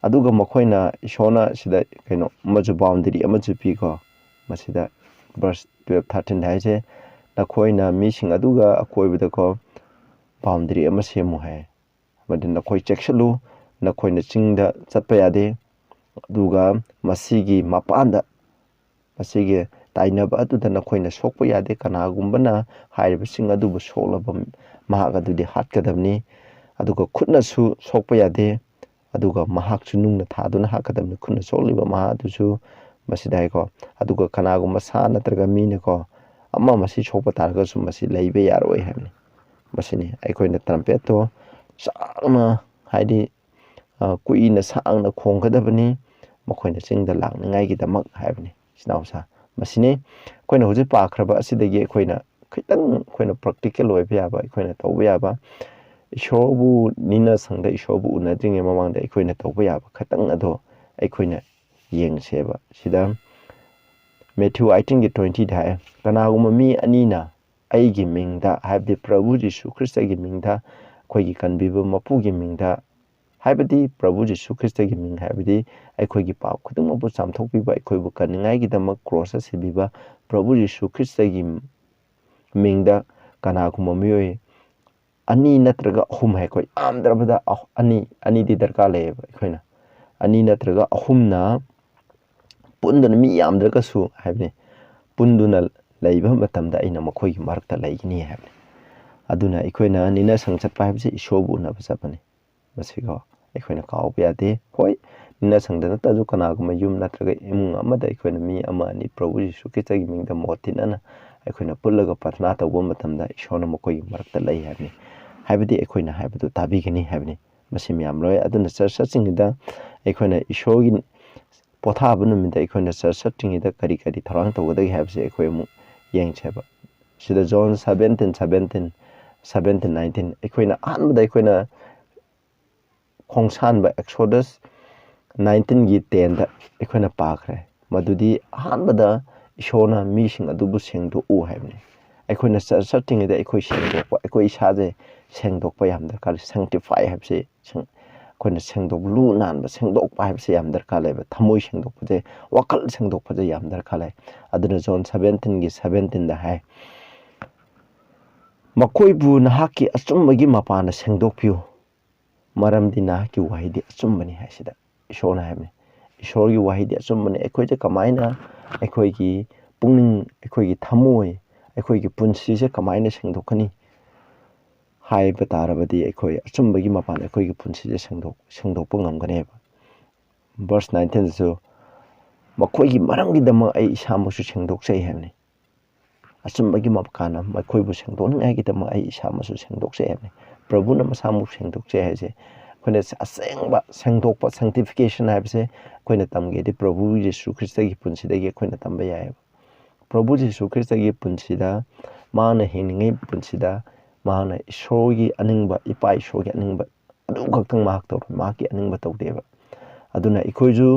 ꯑꯗꯨꯒ ꯃꯈꯣꯏꯅ, ꯏꯁꯣꯔꯅ ꯁꯤꯗ ꯀꯩꯅꯣ ꯑꯃꯁꯨ, boundary ꯑꯃꯁꯨ ꯄꯤꯀꯣ꯫ ꯃꯁꯤꯗ verse twelve, thirteen ꯍꯥꯏꯁꯦ, "ꯅꯈꯣꯏꯅ ꯃꯤꯁꯤꯡ ꯑꯗꯨꯒ ꯑꯀꯣꯏꯕꯗꯀꯣ boundary ꯑꯃ ꯁꯦꯝꯃꯨ" ꯍꯥꯏ꯫ ꯑꯃꯗꯤ ꯅꯈꯣꯏ ꯆꯦꯛꯁꯤꯜꯂꯨ, ꯅꯈꯣꯏꯅ ꯆꯤꯡꯗ ꯆꯠꯄ ꯌꯥꯗꯦ, ꯑꯗꯨꯒ ꯃꯁꯤꯒꯤ ꯃꯄꯥꯟꯗ, ꯃꯁꯤꯒꯤ ꯇꯥꯏꯅꯕ ꯑꯗꯨꯗ ꯅꯈꯣꯏꯅ ꯁꯣꯛꯄ ꯌꯥꯗꯦ꯫ ꯀꯅꯥꯒꯨꯝꯕꯅ ꯍꯥꯏꯔꯤꯕꯁꯤꯡ ꯑꯗꯨꯕꯨ ꯁꯣꯛꯂꯕ ꯃꯍꯥꯛ ꯑꯗꯨꯗꯤ ꯍꯥꯠꯀꯗꯕꯅꯤ, ꯑꯗꯨꯒ ꯈꯨꯠꯅꯁꯨ ꯁꯣꯛꯄ ꯌꯥꯗꯦ, ꯑꯗꯨꯒ ꯃꯍꯥꯛꯁꯨ ꯅꯨꯡꯅ ꯊꯥꯗꯨꯅ ꯍꯥꯠꯀꯗꯕꯅꯤ꯫ ꯈꯨꯠꯅ ꯁꯣꯛꯂꯤꯕ ꯃꯍꯥꯛ ꯑꯗꯨꯁꯨ ꯃꯁꯤꯗ ꯍꯥꯏꯀꯣ꯫ ꯑꯗꯨꯒ ꯀꯅꯥꯒꯨꯝꯕ ꯁꯥ ꯅꯠꯇ꯭ꯔꯒ ꯃꯤꯅꯀꯣ ꯑꯃ ꯃꯁꯤ ꯁꯣꯛꯄ ꯇꯥꯔꯒꯁꯨ ꯃꯁꯤ ꯂꯩꯕ ꯌꯥꯔꯣꯏ ꯍꯥꯏꯕꯅꯤ꯫ ꯃꯁꯤꯅꯤ ꯑꯩꯈꯣꯏꯅ ꯇ꯭ꯔꯝꯄꯦꯠꯇꯣ ꯆꯥꯎꯅ, ꯍꯥꯏꯗꯤ, ꯑ, ꯀꯨꯏꯅ ꯁꯥꯡꯅ ꯈꯣꯡꯒꯗꯕꯅꯤ, ꯃꯈꯣꯏꯅ ꯆꯤꯡꯗ ꯂꯥꯛꯅꯤꯡꯉꯥꯏꯒꯤꯗꯃꯛ ꯍꯥꯏꯕꯅꯤ, ꯏꯆꯤꯟ ꯏꯅꯥꯎꯁꯥ꯫ ꯃꯁꯤꯅꯤ ꯑꯩꯈꯣꯏꯅ ꯍꯧꯖꯤꯛ ꯄꯥꯈ꯭ꯔꯕ ꯑꯁꯤꯗꯒꯤ ꯑꯩꯈꯣꯏꯅ ꯈꯤꯇꯪ ꯑꯩꯈꯣꯏꯅ practical ꯑꯣꯏꯕ ꯌꯥꯕ, ꯑꯩꯈꯣꯏꯅ ꯇꯧꯕ ꯌꯥꯕ, ꯏꯁꯣꯔꯕꯨ ꯅꯤꯡꯅ ꯁꯪꯗ ꯏꯁꯣꯔꯕꯨ ꯎꯅꯗ꯭ꯔꯤꯉꯩ ꯃꯃꯥꯡꯗ ꯑꯩꯈꯣꯏꯅ ꯇꯧꯕ ꯌꯥꯕ ꯈꯤꯇꯪ ꯑꯗꯣ ꯑꯩꯈꯣꯏꯅ ꯌꯦꯡꯁꯦꯕ꯫ ꯁꯤꯗ Matthew eighteenꯒꯤ twentyꯗ ꯍꯥꯏ, "ꯀꯅꯥꯒꯨꯝꯕ ꯃꯤ ꯑꯅꯤꯅ ꯑꯩꯒꯤ ꯃꯤꯡꯗ", ꯍꯥꯏꯕꯗꯤ ꯄ꯭ꯔꯚꯨ ꯖꯤꯁꯨ ꯈ꯭ꯔꯤꯁꯇꯒꯤ ꯃꯤꯡꯗ, ꯑꯩꯈꯣꯏꯒꯤ ꯀꯟꯕꯤꯕ ꯃꯄꯨꯒꯤ ꯃꯤꯡꯗ, ꯍꯥꯏꯕꯗꯤ ꯄ꯭ꯔꯚꯨ ꯖꯤꯁꯨ ꯈ꯭ꯔꯤꯁꯇꯒꯤ ꯃꯤꯡ, ꯍꯥꯏꯕꯗꯤ ꯑꯩꯈꯣꯏꯒꯤ ꯄꯥꯞ ꯈꯨꯗꯤꯡꯃꯛꯄꯨ ꯆꯥꯝꯊꯣꯛꯄꯤꯕ, ꯑꯩꯈꯣꯏꯕꯨ ꯀꯟꯅꯤꯡꯉꯥꯏꯒꯤꯗꯃꯛ ꯀ꯭ꯔꯣꯁꯇ ꯁꯤꯕꯤꯕ ꯄ꯭ꯔꯚꯨ ꯖꯤꯁꯨ ꯈ꯭ꯔꯤꯁꯇꯒꯤ ꯃꯤꯡꯗ ꯀꯅꯥꯒꯨꯝꯕ ꯃꯤꯑꯣꯏ ꯑꯅꯤ ꯅꯠꯇ꯭ꯔꯒ ꯑꯍꯨꯝ ꯍꯥꯏ, ꯑꯩꯈꯣꯏ ꯌꯥꯝꯗ꯭ꯔꯕꯗ ꯑꯍ-, ꯑꯅꯤ, ꯑꯅꯤꯗꯤ ꯗꯔꯀꯥꯔ ꯂꯩꯌꯦꯕ꯫ ꯑꯩꯈꯣꯏꯅ ꯑꯅꯤ ꯅꯠꯇ꯭ꯔꯒ ꯑꯍꯨꯝꯅ ꯄꯨꯟꯗꯨꯅ, ꯃꯤ ꯌꯥꯝꯗ꯭ꯔꯒꯁꯨ ꯍꯥꯏꯕꯅꯤ, ꯄꯨꯟꯗꯨꯅ ꯂꯩꯕ ꯃꯇꯝꯗ ꯑꯩꯅ ꯃꯈꯣꯏꯒꯤ ꯃꯔꯛꯇ ꯂꯩꯒꯅꯤ ꯍꯥꯏꯕꯅꯤ꯫ ꯑꯗꯨꯅ ꯑꯩꯈꯣꯏꯅ ꯅꯤꯅꯁꯪ ꯆꯠꯄ ꯍꯥꯏꯕꯁꯤ ꯏꯁꯣꯔꯕꯨ ꯎꯅꯕ ꯆꯠꯄꯅꯤ꯫ ꯃꯁꯤꯀꯣ ꯑꯩꯈꯣꯏꯅ ꯀꯥꯎꯕ ꯌꯥꯗꯦ꯫ ꯍꯣꯏ, ꯅꯤꯡꯅ ꯁꯪꯗ ꯅꯠꯇ꯭ꯔꯁꯨ ꯀꯅꯥꯒꯨꯝꯕ ꯌꯨꯝ ꯅꯠꯇ꯭ꯔꯒ ꯏꯃꯨꯡ ꯑꯃꯗ ꯑꯩꯈꯣꯏꯅ ꯃꯤ ꯑꯃ ꯑꯅꯤ ꯄ꯭ꯔꯚꯨ ꯖꯤꯁꯨ ꯈ꯭ꯔꯤꯁꯇꯒꯤ ꯃꯤꯡꯗ ꯃꯣꯠ ꯊꯤꯠꯅꯅ ꯑꯩꯈꯣꯏꯅ ꯄꯨꯜꯂꯒ ꯄ꯭ꯔꯊꯅꯥ ꯇꯧꯕ ꯃꯇꯝꯗ ꯏꯁꯣꯔꯅ ꯃꯈꯣꯏꯒꯤ ꯃꯔꯛꯇ ꯂꯩ ꯍꯥꯏꯕꯅꯤ꯫ ꯍꯥꯏꯕꯗꯤ ꯑꯩꯈꯣꯏꯅ ꯍꯥꯏꯕꯗꯨ ꯇꯥꯕꯤꯒꯅꯤ ꯍꯥꯏꯕꯅꯤ꯫ ꯃꯁꯤ ꯃꯌꯥꯝ ꯂꯣꯏ꯫ ꯑꯗꯨꯅ ꯆꯔꯆ ꯆꯠꯇ꯭ꯔꯤꯉꯩꯗ ꯑꯩꯈꯣꯏꯅ ꯏꯁꯣꯔꯒꯤ ꯄꯣꯊꯥꯕ ꯅꯨꯃꯤꯠꯇ ꯑꯩꯈꯣꯏꯅ ꯆꯔꯆ ꯆꯠꯇ꯭ꯔꯤꯉꯩꯗ ꯀꯔꯤ ꯀꯔꯤ ꯊꯧꯔꯥꯡ ꯇꯧꯒꯗꯒꯦ ꯍꯥꯏꯕꯁꯦ ꯑꯩꯈꯣꯏ ꯑꯃꯨꯛ ꯌꯦꯡꯁꯦꯕ꯫ ꯁꯤꯗ zone seventeen, seventeen, seventeen, nineteen, ꯑꯩꯈꯣꯏꯅ ꯑꯍꯥꯟꯕꯗ ꯑꯩꯈꯣꯏꯅ ꯈꯣꯡꯁꯥꯟꯕ Exodus nineteenꯒꯤ tenꯗ ꯑꯩꯈꯣꯏꯅ ꯄꯥꯈ꯭ꯔꯦ꯫ ꯃꯗꯨꯗꯤ ꯑꯍꯥꯟꯕꯗ ꯏꯁꯣꯔꯅ ꯃꯤꯁꯤꯡ ꯑꯗꯨꯕꯨ ꯁꯦꯡꯗꯣꯛꯎ ꯍꯥꯏꯕꯅꯤ꯫ ꯑꯩꯈꯣꯏꯅ ꯆꯔꯆ ꯆꯠꯇ꯭ꯔꯤꯉꯩꯗ ꯑꯩꯈꯣꯏ ꯁꯦꯡꯗꯣꯛꯄ, ꯑꯩꯈꯣꯏ ꯏꯁꯥꯁꯦ ꯁꯦꯡꯗꯣꯛꯄ ꯌꯥꯝ ꯗꯔꯀꯥꯔ ꯂꯩ꯫ Sanctify ꯍꯥꯏꯕꯁꯤ ꯁꯦꯡ-, ꯑꯩꯈꯣꯏꯅ ꯁꯦꯡꯗꯣꯛ, ꯂꯨ ꯅꯥꯟꯕ, ꯁꯦꯡꯗꯣꯛꯄ ꯍꯥꯏꯕꯁꯤ ꯌꯥꯝ ꯗꯔꯀꯥꯔ ꯂꯩꯕ꯫ ꯊꯃꯣꯏ ꯁꯦꯡꯗꯣꯛꯄꯁꯦ, ꯋꯥꯈꯜ ꯁꯦꯡꯗꯣꯛꯄꯁꯦ ꯌꯥꯝ ꯗꯔꯀꯥꯔ ꯂꯩ꯫ ꯑꯗꯨꯅ ꯖꯣꯟ seventeenꯒꯤ seventeenꯗ ꯍꯥꯏ, "ꯃꯈꯣꯏꯕꯨ ꯅꯍꯥꯛꯀꯤ ꯑꯆꯨꯝꯕꯒꯤ ꯃꯄꯥꯟꯅ ꯁꯦꯡꯗꯣꯛꯄꯤꯌꯨ, ꯃꯔꯝꯗꯤ ꯅꯍꯥꯛꯀꯤ ꯋꯥꯍꯩꯗꯤ ꯑꯆꯨꯝꯕꯅꯤ" ꯍꯥꯏꯁꯤꯗ ꯏꯁꯣꯔꯅ ꯍꯥꯏꯕꯅꯤ꯫ ꯏꯁꯣꯔꯒꯤ ꯋꯥꯍꯩꯗꯤ ꯑꯆꯨꯝꯕꯅꯤ꯫ ꯑꯩꯈꯣꯏꯁꯦ ꯀꯃꯥꯏꯅ ꯑꯩꯈꯣꯏꯒꯤ ꯄꯨꯛꯅꯤꯡ, ꯑꯩꯈꯣꯏꯒꯤ ꯊꯃꯣꯏ, ꯑꯩꯈꯣꯏꯒꯤ ꯄꯨꯟꯁꯤꯁꯦ ꯀꯃꯥꯏꯅ ꯁꯦꯡꯗꯣꯛꯀꯅꯤ ꯍꯥꯏꯕ ꯇꯥꯔꯕꯗꯤ ꯑꯩꯈꯣꯏ ꯑꯆꯨꯝꯕꯒꯤ ꯃꯄꯥꯟ ꯑꯩꯈꯣꯏꯒꯤ ꯄꯨꯟꯁꯤꯁꯦ ꯁꯦꯡꯗꯣꯛ-, ꯁꯦꯡꯗꯣꯛꯄ ꯉꯝꯒꯅꯦꯕ꯫ Verse nineteenꯗꯁꯨ "ꯃꯈꯣꯏꯒꯤ ꯃꯔꯝꯒꯤꯗꯃꯛ ꯑꯩ ꯏꯁꯥꯃꯛꯁꯨ ꯁꯦꯡꯗꯣꯛꯆꯩ" ꯍꯥꯏꯕꯅꯤ꯫ ꯑꯆꯨꯝꯕꯒꯤ ꯃꯄꯥꯟꯅ ꯃꯈꯣꯏꯕꯨ ꯁꯦꯡꯗꯣꯛꯅꯤꯡꯉꯥꯏꯒꯤꯗꯃꯛ ꯑꯩ ꯏꯁꯥꯃꯛꯁꯨ ꯁꯦꯡꯗꯣꯛꯆꯩ ꯍꯥꯏꯕꯅꯤ꯫ ꯄ꯭ꯔꯚꯨꯅ ꯃꯁꯥꯃꯛ ꯁꯦꯡꯗꯣꯛꯆꯩ ꯍꯥꯏꯁꯦ ꯑꯩꯈꯣꯏꯅ ꯑꯁꯦꯡꯕ ꯁꯦꯡꯗꯣꯛꯄ, sanctification ꯍꯥꯏꯕꯁꯦ ꯑꯩꯈꯣꯏꯅ ꯇꯝꯒꯦꯗꯤ ꯄ꯭ꯔꯚꯨ ꯖꯤꯁꯨ ꯈ꯭ꯔꯤꯁꯇꯒꯤ ꯄꯨꯟꯁꯤꯗꯒꯤ ꯑꯩꯈꯣꯏꯅ ꯇꯝꯕ ꯌꯥꯏꯑꯕ꯫ ꯄ꯭ꯔꯚꯨ ꯖꯤꯁꯨ ꯈ꯭ꯔꯤꯁꯇꯒꯤ ꯄꯨꯟꯁꯤꯗ ꯃꯥꯅ ꯍꯤꯡꯂꯤꯉꯩ ꯄꯨꯟꯁꯤꯗ ꯃꯥꯅ ꯏꯁꯣꯔꯒꯤ ꯑꯅꯤꯡꯕ, ꯏꯄꯥ ꯏꯁꯣꯔꯒꯤ ꯑꯅꯤꯡꯕ ꯑꯗꯨ ꯈꯛꯇꯪ ꯃꯍꯥꯛ ꯇꯧꯔꯝꯃꯤ, ꯃꯍꯥꯛꯀꯤ ꯑꯅꯤꯡꯕ ꯇꯧꯗꯦꯕ꯫ ꯑꯗꯨꯅ ꯑꯩꯈꯣꯏꯁꯨ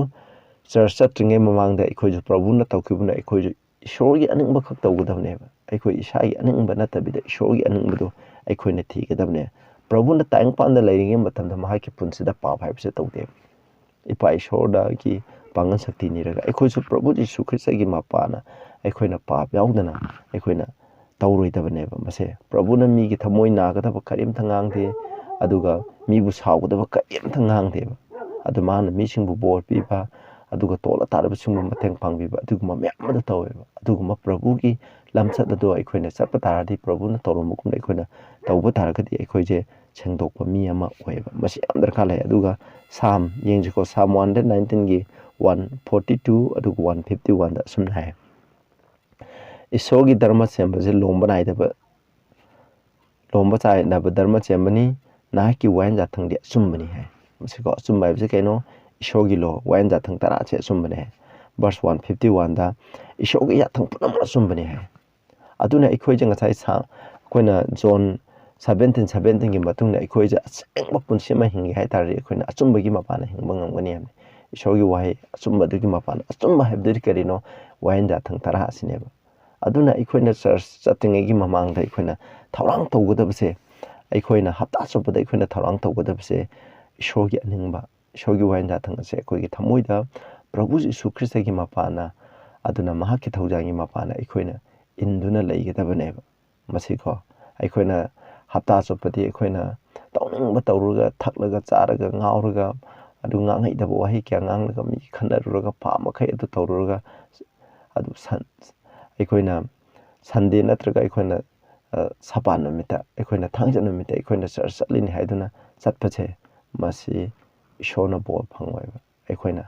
ꯆꯔꯆ ꯆꯠꯇ꯭ꯔꯤꯉꯩ ꯃꯃꯥꯡꯗ ꯑꯩꯈꯣꯏꯁꯨ ꯄ꯭ꯔꯚꯨꯅ ꯇꯧꯈꯤꯕꯅ ꯑꯩꯈꯣꯏꯁꯨ ꯏꯁꯣꯔꯒꯤ ꯑꯅꯤꯡꯕ ꯈꯛ ꯇꯧꯒꯗꯕꯅꯦꯕ꯫ ꯑꯩꯈꯣꯏ ꯏꯁꯥꯒꯤ ꯑꯅꯤꯡꯕ ꯅꯠꯇꯕꯤꯗ ꯏꯁꯣꯔꯒꯤ ꯑꯅꯤꯡꯕꯗꯣ ꯑꯩꯈꯣꯏꯅ ꯊꯤꯒꯗꯕꯅꯦ꯫ ꯄ꯭ꯔꯚꯨꯅ ꯇꯥꯏꯕꯪꯄꯥꯟꯗ ꯂꯩꯔꯤꯉꯩ ꯃꯇꯝꯗ ꯃꯍꯥꯛꯀꯤ ꯄꯨꯟꯁꯤꯗ ꯄꯥꯞ ꯍꯥꯏꯕꯁꯦ ꯇꯧꯗꯦꯕ꯫ ꯏꯄꯥ ꯏꯁꯣꯔꯗꯒꯤ ꯄꯥꯡꯒꯜ ꯁꯛꯇꯤ ꯅꯤꯔꯒ ꯑꯩꯈꯣꯏꯁꯨ ꯄ꯭ꯔꯚꯨ ꯖꯤꯁꯨ ꯈ꯭ꯔꯤꯁꯇꯒꯤ ꯃꯄꯥꯟꯅ ꯑꯩꯈꯣꯏꯅ ꯄꯥꯞ ꯌꯥꯎꯗꯅ ꯑꯩꯈꯣꯏꯅ ꯇꯧꯔꯣꯏꯗꯕꯅꯦꯕ꯫ ꯃꯁꯦ ꯄ꯭ꯔꯚꯨꯅ ꯃꯤꯒꯤ ꯊꯃꯣꯏ ꯅꯥꯒꯗꯕ ꯀꯔꯤꯝꯇ ꯉꯥꯡꯗꯦ, ꯑꯗꯨꯒ ꯃꯤꯕꯨ ꯁꯥꯎꯒꯗꯕ ꯀꯔꯤꯝꯇ ꯉꯥꯡꯗꯦꯕ꯫ ꯑꯗꯨ ꯃꯥꯅ ꯃꯤꯁꯤꯡꯕꯨ ꯕꯣꯔ ꯄꯤꯕ, ꯑꯗꯨꯒ ꯇꯣꯜꯂ ꯇꯥꯔꯕꯁꯤꯡꯕꯨ ꯃꯇꯦꯡ ꯄꯥꯡꯕꯤꯕ, ꯑꯗꯨꯒꯨꯝꯕ ꯃꯌꯥꯝ ꯑꯃ ꯇꯧꯋꯦꯕ꯫ ꯑꯗꯨꯒꯨꯝꯕ ꯄ꯭ꯔꯚꯨꯒꯤ ꯂꯝꯆꯠ ꯑꯗꯣ ꯑꯩꯈꯣꯏꯅ ꯆꯠꯄ ꯇꯥꯔꯗꯤ, ꯄ꯭ꯔꯚꯨꯅ ꯇꯧꯔꯝꯕꯒꯨꯝꯅ ꯑꯩꯈꯣꯏꯅ ꯇꯧꯕ ꯇꯥꯔꯒꯗꯤ ꯑꯩꯈꯣꯏꯁꯦ ꯁꯦꯡꯗꯣꯛꯄ ꯃꯤ ꯑꯃ ꯑꯣꯏꯌꯦꯕ꯫ ꯃꯁꯤ ꯌꯥꯝ ꯗꯔꯀꯥꯔ ꯂꯩ꯫ ꯑꯗꯨꯒ ꯁꯥꯝ ꯌꯦꯡꯁꯤꯀꯣ, ꯁꯥꯝ ꯋꯥꯟ ꯍꯟꯗ꯭ꯔꯦꯠ ꯅꯥꯏꯟꯇꯤꯟꯒꯤ ꯋꯥꯟ ꯐꯣꯔꯇꯤ ꯇꯨ ꯑꯗꯨꯒ ꯋꯥꯟ ꯐꯤꯐꯇꯤ ꯋꯥꯟꯗ ꯑꯁꯨꯝꯅ ꯍꯥꯏ, "ꯏꯁꯣꯔꯒꯤ ꯙꯔꯃ ꯁꯦꯝꯕꯁꯦ ꯂꯣꯝꯕ ꯅꯥꯏꯗꯕ, ꯂꯣꯝꯕ ꯆꯥꯏꯗꯕ ꯙꯔꯃ ꯁꯦꯝꯕꯅꯤ, ꯅꯍꯥꯛꯀꯤ ꯋꯥꯌꯦꯟ ꯌꯥꯊꯪꯗꯤ ꯑꯆꯨꯝꯕꯅꯤ" ꯍꯥꯏ꯫ ꯃꯁꯤꯀꯣ, ꯑꯆꯨꯝꯕ ꯍꯥꯏꯕꯁꯦ ꯀꯩꯅꯣ? ꯏꯁꯣꯔꯒꯤ ꯂꯣ, ꯋꯥꯌꯦꯟ ꯌꯥꯊꯪ ꯇꯔꯥꯁꯦ ꯑꯆꯨꯝꯕꯅꯦ ꯍꯥꯏ꯫ ꯚꯔꯁ ꯋꯥꯟ ꯐꯤꯐꯇꯤ ꯋꯥꯟꯗ, "ꯏꯁꯣꯔꯒꯤ ꯌꯥꯊꯪ ꯄꯨꯝꯅꯃꯛ ꯑꯆꯨꯝꯕꯅꯤ" ꯍꯥꯏ꯫ ꯑꯗꯨꯅ ꯑꯩꯈꯣꯏꯁꯦ ꯉꯁꯥꯏ ꯁꯥ-, ꯑꯩꯈꯣꯏꯅ ꯖꯣꯟ ꯁꯚꯦꯟꯇꯤꯟ ꯁꯚꯦꯟꯇꯤꯟꯒꯤ ꯃꯇꯨꯡꯗ ꯑꯩꯈꯣꯏꯁꯦ ꯑꯁꯦꯡꯕ ꯄꯨꯟꯁꯤ ꯑꯃ ꯍꯤꯡꯒꯦ ꯍꯥꯏ ꯇꯥꯔꯗꯤ, ꯑꯩꯈꯣꯏꯅ ꯑꯆꯨꯝꯕꯒꯤ ꯃꯄꯥꯟꯅ ꯍꯤꯡꯕ ꯉꯝꯒꯅꯤ ꯍꯥꯏꯕꯅꯤ꯫ ꯏꯁꯣꯔꯒꯤ ꯋꯥꯍꯩ ꯑꯆꯨꯝꯕꯗꯨꯒꯤ ꯃꯄꯥꯟ, ꯑꯆꯨꯝꯕ ꯍꯥꯏꯕꯗꯨꯗꯤ ꯀꯔꯤꯅꯣ? ꯋꯥꯌꯦꯟ ꯌꯥꯊꯪ ꯇꯔꯥ ꯑꯁꯤꯅꯦꯕ꯫ ꯑꯗꯨꯅ ꯑꯩꯈꯣꯏꯅ ꯆꯔꯆ ꯆꯠꯇ꯭ꯔꯤꯉꯩꯒꯤ ꯃꯃꯥꯡꯗ ꯑꯩꯈꯣꯏꯅ ꯊꯧꯔꯥꯡ ꯇꯧꯒꯗꯕꯁꯦ, ꯑꯩꯈꯣꯏꯅ ꯍꯞꯇꯥ ꯆꯨꯞꯄꯗ ꯑꯩꯈꯣꯏꯅ ꯊꯧꯔꯥꯡ ꯇꯧꯒꯗꯕꯁꯦ, ꯏꯁꯣꯔꯒꯤ ꯑꯅꯤꯡꯕ, ꯏꯁꯣꯔꯒꯤ ꯋꯥꯌꯦꯟ ꯌꯥꯊꯪ ꯑꯁꯦ ꯑꯩꯈꯣꯏꯒꯤ ꯊꯃꯣꯏꯗ ꯄ꯭ꯔꯚꯨ ꯌꯤꯁꯨ ꯈ꯭ꯔꯤꯁꯇꯒꯤ ꯃꯄꯥꯟꯅ, ꯑꯗꯨꯅ ꯃꯍꯥꯛꯀꯤ ꯊꯧꯖꯥꯜꯒꯤ ꯃꯄꯥꯟꯅ ꯑꯩꯈꯣꯏꯅ ꯏꯟꯗꯨꯅ ꯂꯩꯒꯗꯕꯅꯦꯕ꯫ ꯃꯁꯤꯀꯣ, ꯑꯩꯈꯣꯏꯅ ꯍꯞꯇꯥ ꯆꯨꯞꯄꯗꯤ ꯑꯩꯈꯣꯏꯅ ꯇꯧꯅꯤꯡꯕ ꯇꯧꯔꯒ, ꯊꯛꯂꯒ, ꯆꯥꯔꯒ, ꯉꯥꯎꯔꯒ, ꯑꯗꯨ ꯉꯥꯡꯍꯩꯗꯕ ꯋꯥꯍꯩ ꯀꯌꯥ ꯉꯥꯡꯂꯒ, ꯃꯤ ꯈꯟꯅꯔꯨꯔꯒ, ꯄꯥꯝꯕꯈꯩ ꯑꯗꯨ ꯇꯧꯔꯨꯔꯒ, ꯑꯗꯨ ꯁꯟ-, ꯑꯩꯈꯣꯏꯅ ꯁꯟꯗꯦ ꯅꯠꯇ꯭ꯔꯒ ꯑꯩꯈꯣꯏꯅ, ꯑ, ꯁꯄꯥꯟ ꯅꯨꯃꯤꯠꯇ, ꯑꯩꯈꯣꯏꯅ ꯊꯥꯡꯖ ꯅꯨꯃꯤꯠꯇ ꯑꯩꯈꯣꯏꯅ ꯆꯔꯆ ꯆꯠꯂꯤꯅꯤ ꯍꯥꯏꯗꯨꯅ ꯆꯠꯄꯁꯦ, ꯃꯁꯤ ꯏꯁꯣꯔꯅ ꯕꯣꯔ ꯐꯪꯉꯣꯏꯕ꯫ ꯑꯩꯈꯣꯏꯅ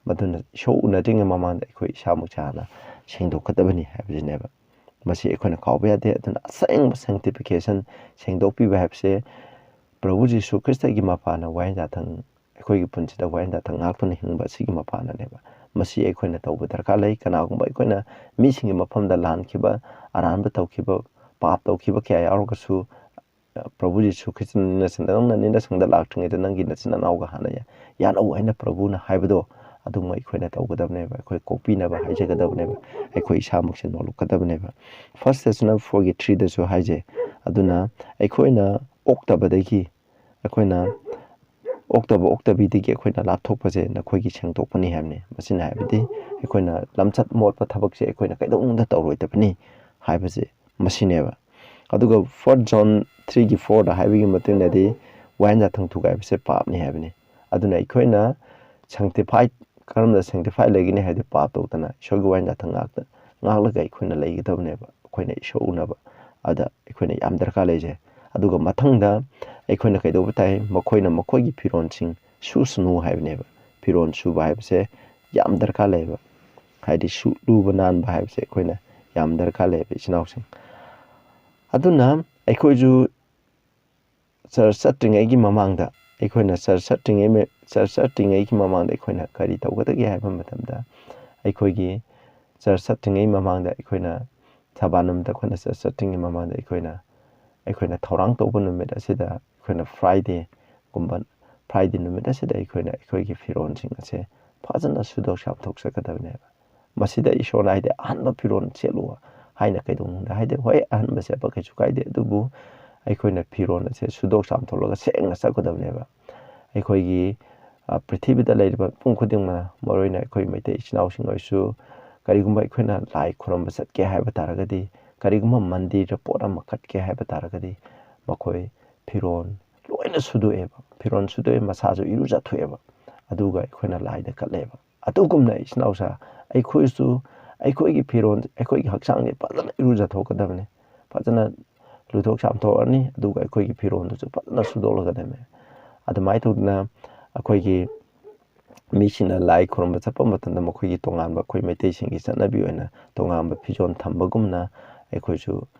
ꯃꯗꯨꯅ ꯏꯁꯣꯔ ꯎꯅꯗ꯭ꯔꯤꯉꯩ ꯃꯃꯥꯡꯗ ꯑꯩꯈꯣꯏ ꯏꯁꯥꯃꯛꯁꯦ ꯍꯥꯟꯅ ꯁꯦꯡꯗꯣꯛꯀꯗꯕꯅꯤ ꯍꯥꯏꯕꯁꯤꯅꯦꯕ꯫ ꯃꯁꯤ ꯑꯩꯈꯣꯏꯅ ꯀꯥꯎꯕ ꯌꯥꯗꯦ꯫ ꯑꯗꯨꯅ ꯑꯁꯦꯡꯕ sanctification, ꯁꯦꯡꯗꯣꯛꯄꯤꯕ ꯍꯥꯏꯕꯁꯦ ꯄ꯭ꯔꯚꯨ ꯖꯤꯁꯨ ꯈ꯭ꯔꯤꯁꯇꯒꯤ ꯃꯄꯥꯟꯅ ꯋꯥꯌꯦꯟ ꯌꯥꯊꯪ, ꯑꯩꯈꯣꯏꯒꯤ ꯄꯨꯟꯁꯤꯗ ꯋꯥꯌꯦꯟ ꯌꯥꯊꯪ ꯉꯥꯛꯇꯨꯅ ꯍꯤꯡꯕ ꯑꯁꯤꯒꯤ ꯃꯄꯥꯟꯅꯅꯦꯕ꯫ ꯃꯁꯤ ꯑꯩꯈꯣꯏꯅ ꯇꯧꯕ ꯗꯔꯀꯥꯔ ꯂꯩ꯫ ꯀꯅꯥꯒꯨꯝꯕ ꯑꯩꯈꯣꯏꯅ ꯃꯤꯁꯤꯡꯒꯤ ꯃꯐꯝꯗ ꯂꯥꯟꯈꯤꯕ, ꯑꯔꯥꯟꯕ ꯇꯧꯈꯤꯕ, ꯄꯥꯞ ꯇꯧꯈꯤꯕ ꯀꯌꯥ ꯌꯥꯎꯔꯒꯁꯨ, ꯄ꯭ꯔꯚꯨ ꯖꯤꯁꯨ ꯈ꯭ꯔꯤꯁꯇꯅ ꯅꯪꯅ ꯅꯤꯡꯁꯤꯡꯗ ꯂꯥꯛꯇ꯭ꯔꯤꯉꯩꯗ ꯅꯪꯒꯤ ꯅꯆꯤꯟ ꯅꯅꯥꯎꯒ ꯍꯥꯟꯅ ꯌꯥ-, ꯌꯥꯅꯧ ꯍꯥꯏꯅ ꯄ꯭ꯔꯚꯨꯅ ꯍꯥꯏꯕꯗꯣ, ꯑꯗꯨꯃꯛ ꯑꯩꯈꯣꯏꯅ ꯇꯧꯒꯗꯕꯅꯦꯕ꯫ ꯑꯩꯈꯣꯏ ꯀꯣꯛꯄꯤꯅꯕ ꯍꯥꯏꯖꯒꯗꯕꯅꯦꯕ꯫ ꯑꯩꯈꯣꯏ ꯏꯁꯥꯃꯛꯁꯦ ꯅꯣꯜꯂꯛꯀꯗꯕꯅꯦꯕ꯫ First Thessalonians fourꯒꯤ threeꯗꯁꯨ ꯍꯥꯏꯖꯩ꯫ ꯑꯗꯨꯅ ꯑꯩꯈꯣꯏꯅ ꯑꯣꯛꯇꯕꯗꯒꯤ, ꯑꯩꯈꯣꯏꯅ ꯑꯣꯛꯇꯕ ꯑꯣꯛꯇꯕꯤꯗꯒꯤ ꯑꯩꯈꯣꯏꯅ ꯂꯥꯞꯊꯣꯛꯄꯁꯦ ꯅꯈꯣꯏꯒꯤ ꯁꯦꯡꯗꯣꯛꯄꯅꯤ ꯍꯥꯏꯕꯅꯤ꯫ ꯃꯁꯤꯅ ꯍꯥꯏꯕꯗꯤ ꯑꯩꯈꯣꯏꯅ ꯂꯝꯆꯠ ꯃꯣꯠꯄ ꯊꯕꯛꯁꯦ ꯑꯩꯈꯣꯏꯅ ꯀꯩꯗꯧꯅꯨꯡꯗ ꯇꯧꯔꯣꯏꯗꯕꯅꯤ ꯍꯥꯏꯕꯁꯦ ꯃꯁꯤꯅꯦꯕ꯫ ꯑꯗꯨꯒ First John threeꯒꯤ fourꯗ ꯍꯥꯏꯕꯒꯤ ꯃꯇꯨꯡꯗꯗꯤ ꯋꯥꯌꯦꯟ ꯌꯥꯊꯪ ꯊꯨꯒꯥꯏꯕꯁꯦ ꯄꯥꯞꯅꯤ ꯍꯥꯏꯕꯅꯤ꯫ ꯑꯗꯨꯅ ꯑꯩꯈꯣꯏꯅ sanctify, ꯀꯔꯝꯅ sanctify ꯂꯩꯒꯅꯤ ꯍꯥꯏꯗꯤ ꯄꯥꯞ ꯇꯧꯗꯅ ꯏꯁꯣꯔꯒꯤ ꯋꯥꯌꯦꯟ ꯌꯥꯊꯪ ꯉꯥꯛꯇ ꯉꯥꯛꯂꯒ ꯑꯩꯈꯣꯏꯅ ꯂꯩꯒꯗꯕꯅꯦꯕ꯫ ꯑꯩꯈꯣꯏꯅ ꯏꯁꯣꯔ ꯎꯅꯕ ꯑꯗ ꯑꯩꯈꯣꯏꯅ ꯌꯥꯝ ꯗꯔꯀꯥꯔ ꯂꯩꯖꯩ꯫ ꯑꯗꯨꯒ ꯃꯊꯪꯗ ꯑꯩꯈꯣꯏꯅ ꯀꯩꯗꯧꯕ ꯇꯥꯏ? ꯃꯈꯣꯏꯅ ꯃꯈꯣꯏꯒꯤ ꯐꯤꯔꯣꯜꯁꯤꯡ ꯁꯨꯁꯅꯨ ꯍꯥꯏꯕꯅꯦꯕ꯫ ꯐꯤꯔꯣꯜ ꯁꯨꯕ ꯍꯥꯏꯕꯁꯦ ꯌꯥꯝ ꯗꯔꯀꯥꯔ ꯂꯩꯌꯦꯕ꯫ ꯍꯥꯏꯗꯤ ꯁꯨ-, ꯂꯨꯕ ꯅꯥꯟꯕ ꯍꯥꯏꯕꯁꯦ ꯑꯩꯈꯣꯏꯅ ꯌꯥꯝ ꯗꯔꯀꯥꯔ ꯂꯩꯌꯦꯕ, ꯏꯆꯤꯟ ꯏꯅꯥꯎꯁꯤꯡ꯫ ꯑꯗꯨꯅ ꯑꯩꯈꯣꯏꯁꯨ ꯆꯔꯆ ꯆꯠꯇ꯭ꯔꯤꯉꯩꯒꯤ ꯃꯃꯥꯡꯗ, ꯑꯩꯈꯣꯏꯅ ꯆꯔꯆ ꯆꯠꯇ꯭ꯔꯤꯉꯩ ꯃ-, ꯆꯔꯆ ꯆꯠꯇ꯭ꯔꯤꯉꯩꯒꯤ ꯃꯃꯥꯡꯗ ꯑꯩꯈꯣꯏꯅ ꯀꯔꯤ ꯇꯧꯒꯗꯒꯦ ꯍꯥꯏꯕ ꯃꯇꯝꯗ, ꯑꯩꯈꯣꯏꯒꯤ ꯆꯔꯆ ꯆꯠꯇ꯭ꯔꯤꯉꯩ ꯃꯃꯥꯡꯗ ꯑꯩꯈꯣꯏꯅ ꯁꯕꯥ ꯅꯨꯃꯤꯠꯇ ꯑꯩꯈꯣꯏꯅ ꯆꯔꯆ ꯆꯠꯇ꯭ꯔꯤꯉꯩ ꯃꯃꯥꯡꯗ ꯑꯩꯈꯣꯏꯅ, ꯑꯩꯈꯣꯏꯅ ꯊꯧꯔꯥꯡ ꯇꯧꯕ ꯅꯨꯃꯤꯠ ꯑꯁꯤꯗ, ꯑꯩꯈꯣꯏꯅ Fridayꯒꯨꯝꯕ, Friday ꯅꯨꯃꯤꯠ ꯑꯁꯤꯗ ꯑꯩꯈꯣꯏꯅ ꯑꯩꯈꯣꯏꯒꯤ ꯐꯤꯔꯣꯜꯁꯤꯡ ꯑꯁꯦ ꯐꯖꯅ ꯁꯨꯗꯣꯛ ꯆꯥꯝꯊꯣꯛꯆꯒꯗꯕꯅꯦꯕ꯫ ꯃꯁꯤꯗ ꯏꯁꯣꯔꯅ ꯍꯥꯏꯗꯤ ꯑꯍꯟꯕ ꯐꯤꯔꯣꯜ ꯁꯦꯠꯂꯨ ꯍꯥꯏꯅ ꯀꯩꯗꯧꯅꯨꯡꯗ ꯍꯥꯏꯗꯦ꯫ ꯍꯣꯏ, ꯑꯍꯟꯕ ꯁꯦꯠꯄ ꯀꯩꯁꯨ ꯀꯥꯏꯗꯦ, ꯑꯗꯨꯕꯨ ꯑꯩꯈꯣꯏꯅ ꯐꯤꯔꯣꯜ ꯑꯁꯦ ꯁꯨꯗꯣꯛ ꯆꯥꯝꯊꯣꯛꯂꯒ ꯁꯦꯡꯅ ꯆꯠꯀꯗꯕꯅꯦꯕ꯫ ꯑꯩꯈꯣꯏꯒꯤ, ꯑ, ꯄ꯭ꯔꯤꯊꯤꯕꯤꯗ ꯂꯩꯔꯤꯕ ꯃꯤꯄꯨꯝ ꯈꯨꯗꯤꯡꯃꯛꯅ, ꯃꯔꯨꯑꯣꯏꯅ ꯑꯩꯈꯣꯏ ꯃꯩꯇꯩ ꯏꯆꯤꯟ ꯏꯅꯥꯎꯁꯤꯡ ꯑꯣꯏꯔꯁꯨ, ꯀꯔꯤꯒꯨꯝꯕ ꯑꯩꯈꯣꯏꯅ ꯂꯥꯏ ꯈꯨꯔꯨꯝꯕ ꯆꯠꯀꯦ ꯍꯥꯏꯕ ꯇꯥꯔꯒꯗꯤ, ꯀꯔꯤꯒꯨꯝꯕ ꯃꯟꯗꯤꯔꯗ ꯄꯣꯠ ꯑꯃ ꯀꯠꯀꯦ ꯍꯥꯏꯕ ꯇꯥꯔꯒꯗꯤ, ꯃꯈꯣꯏ ꯐꯤꯔꯣꯜ ꯂꯣꯏꯅ ꯁꯨꯗꯣꯛꯑꯦꯕ꯫ ꯐꯤꯔꯣꯜ ꯁꯨꯗꯣꯛꯑꯦ, ꯃꯁꯥꯁꯨ ꯏꯔꯨꯖꯊꯣꯛꯑꯦꯕ꯫ ꯑꯗꯨꯒ ꯑꯩꯈꯣꯏꯅ ꯂꯥꯏꯗ ꯀꯠꯂꯦꯕ꯫ ꯑꯗꯨꯒꯨꯝꯅ ꯏꯆꯤꯟ ꯏꯅꯥꯎꯁꯥ, ꯑꯩꯈꯣꯏꯁꯨ ꯑꯩꯈꯣꯏꯒꯤ ꯐꯤꯔꯣꯜ, ꯑꯩꯈꯣꯏꯒꯤ ꯍꯛꯆꯥꯡꯁꯦ ꯐꯖꯅ ꯏꯔꯨꯖꯊꯣꯛꯀꯗꯕꯅꯤ꯫ ꯐꯖꯅ ꯂꯨꯊꯣꯛ ꯆꯥꯝꯊꯣꯛꯑꯅꯤ, ꯑꯗꯨꯒ ꯑꯩꯈꯣꯏꯒꯤ ꯐꯤꯔꯣꯜꯗꯨꯁꯨ ꯐꯖꯅ ꯁꯨꯗꯣꯛꯂꯒꯗꯕꯅꯤ꯫ ꯑꯗꯨꯃꯥꯏꯅ ꯇꯧꯗꯅ ꯑꯩꯈꯣꯏꯒꯤ ꯃꯤꯁꯤꯡꯅ ꯂꯥꯏ ꯈꯨꯔꯨꯝꯕ ꯆꯠꯄ ꯃꯇꯝꯗ ꯃꯈꯣꯏꯒꯤ ꯇꯣꯉꯥꯟꯕ, ꯑꯩꯈꯣꯏ ꯃꯩꯇꯩꯁꯤꯡꯒꯤ ꯆꯠꯅꯕꯤ ꯑꯣꯏꯅ ꯇꯣꯉꯥꯟꯕ ꯐꯤꯖꯣꯜ ꯊꯝꯕꯒꯨꯝꯅ, ꯑꯩꯈꯣꯏꯁꯨ